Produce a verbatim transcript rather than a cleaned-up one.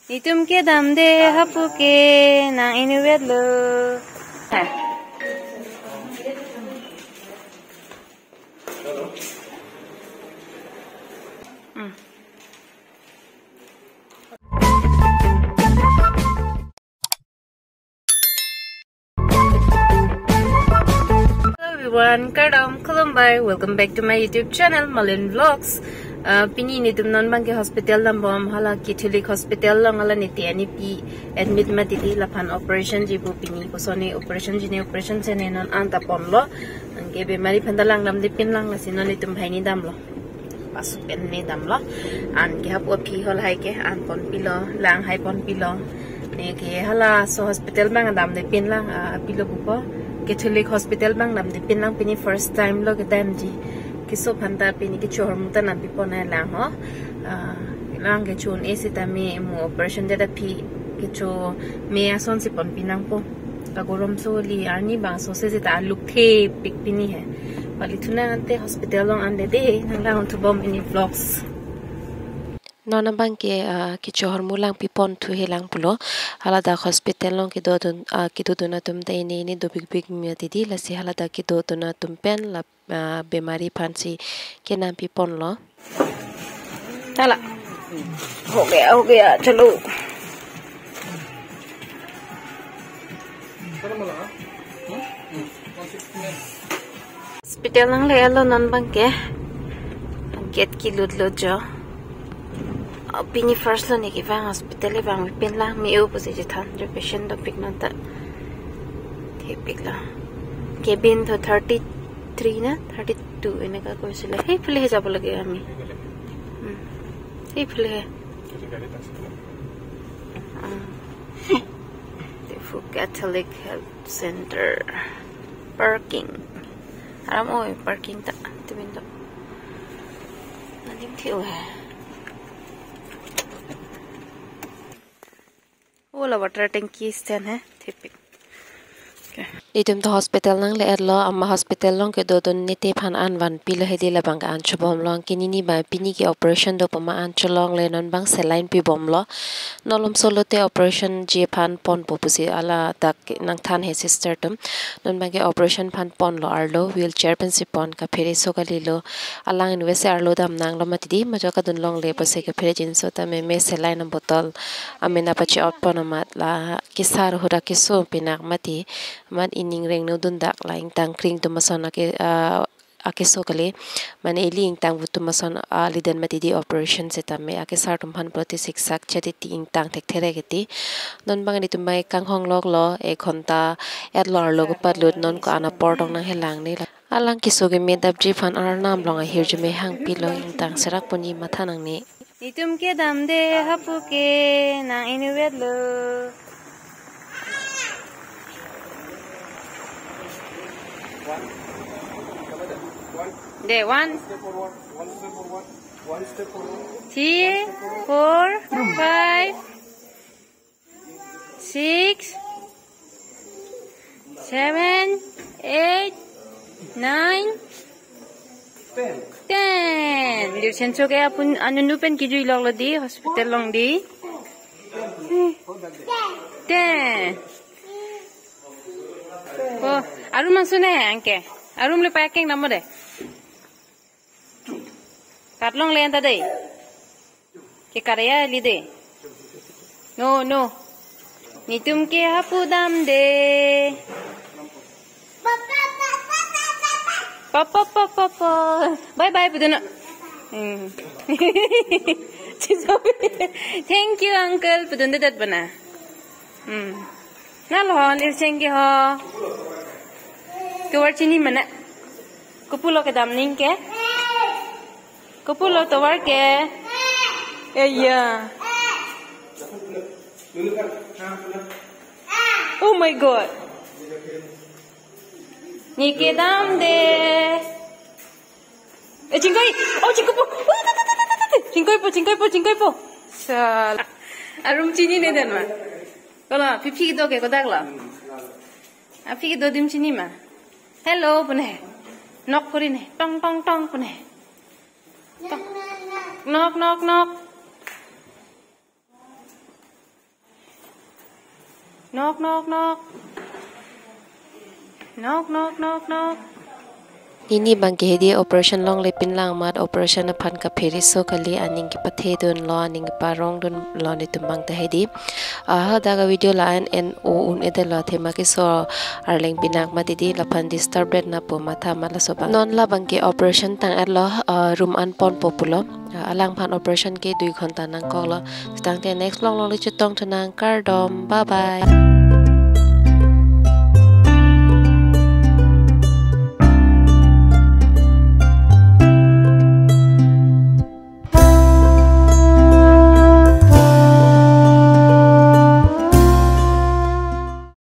Netum ke damde hapu ke nang inutvet lo. Hmm. Hello everyone, kardom, khulumbai, welcome back to my YouTube channel, Malin Vlogs. Uh, pini netum non abang ke hospital dambom, hala Catholic Hospital along, hala niti anipi admit mati di, laphan operation ji pu pini, kosonsi operation ji ne, operation si ne non anta ponlo. Anke bemari aphan ta langdamde pinlang, lasi non netum banghini damlo. Pasu pen ne damlo. Anke hapu aphi hol hai ke an ponpilo, lang hai ponpilo. Neke halaso hospital abang damde pinlang, ah, pilo pupo. Catholic Hospital abang damde pinlang, pini first time lo kedamji. Keso aphan ta pini kecho ahormu ta nampi pon nanglang ho. Ah, lang kecho un-e sitame mo operation det aphi kecho me asonsi ponpi nangpo. Kagoromso li arnibangso se seta aluk thepik pini he. Pali thunang ante hospital along ande de, nang lang thubom pini vlogs. Non abang ke, ah, kecho ahormu langpi ponthu he lang pulo. Haladak hospital along kedodun, ah, kedodun atum ta ini ini dobik bik mati di, lasi haladak kedodun atum pen la, ah, bemari aphansi kenampi ponlo. Hala. Ho gaya, ho gaya, chalo. Hospital nangle-etlo non abang ke. Gate kelutlo jo. Ah, pini first lo ne kevang, hospital kevang pinlang, me-o pusi chethan jo, patient dopik non ta. Thepiklo. Cabin to thirty-three na, thirty-two eneka koisile. He phule he jabo lage ami. Hmm. He phule he. Ah. Diphu Catholic Health Center. Parking. Aram oi parking ta, tebin to. Nadim thi oi. Ola water tanki stand he, thepik. Netum ta hospital nangle-etlo, ama hospital along kedodun nete aphan an vanpilo he di, labang ke an chobomlo, anke nini abang pini ke operation do puma an cholongle, non abang saline pibomlo. Nolomso lote operation ji aphan ponpo pusi haladak nangthan he sister atum. Non abang ke operation aphan ponlo arlo, wheelchair pensi pon, kaphere so kalilo. Alang inutvet si arlo damnanglo mati di, majok adun longle pusi kaphere jinso ta meme saline abotol amena pache-ot pon amat la kesar ahut akeso pinak mati, amat ining rengno dundak, la ingtang kring atum ason ake, ah, akeso kali, mane ili ingtang vo atum ason, ah, liden mati di operation setame, akesar atum aphan pulote siksak chetiti ingtang thekthe re keti. Non abang netum abang kanghong loklo, ek ghonta etlo arlo kepatlut, non ko-an apor tong nanghelang ne. Alang keso keme dapji aphan Arnam along ahirjume hangpilo, ingtang serak puni matha nangne. Netum ke damde hapu ke nang inutvet lo. De, one. Three, four, five, six, seven, eight, nine, ten. Dirchen choke apun anunu pen kejui loklo di, hospital along di. Ten. Oh, arum angsune anke. Arum le pakeng namo de. Katlongle anta de. Ke karya li de. No, no. Netum ke hapu damde. Papa, papa, papa. Bye bye, pudun. Hmm. Thank you, uncle. Pudun de dat bana. Hmm. Nalo hon ircheng ke ho. Tovar chini mana. Kopulo kedam ning ke. Kopulo tovar ke. Eh, ya. Oh my God. Ne ke damde. Eh, chingkoi. Oh, chingkoi po. Chingkoi po, chingkoi po, chingkoi po. Sal. Arum chinine dan ma. Kola, phi phi do ke kodak la. Aphi kedo adim chini ma. Hello, pune. Knock kori ne. Tong, tong, tong, pune. Tong. Knock, knock, knock. Knock, knock, knock. Knock, knock, knock, knock. Nini abangke hedi operation longle pinlang amat operation aphan kapheri so kali, aning kepathe dunlo, aning keparong dunlo netum abang ta hedi. Ah, hadak avideo la-an en o un-edetlo, athema keso arleng pinak mati di, laphan disturb det na pu matha ma laso abang. Non labangke operation tang-etlo, ah, room an ponpo pulo. Ah, alangphan operation ke dui ghonta nangkoklo. Sitangte next vlog along le chetong thunang, kardom, bye bye.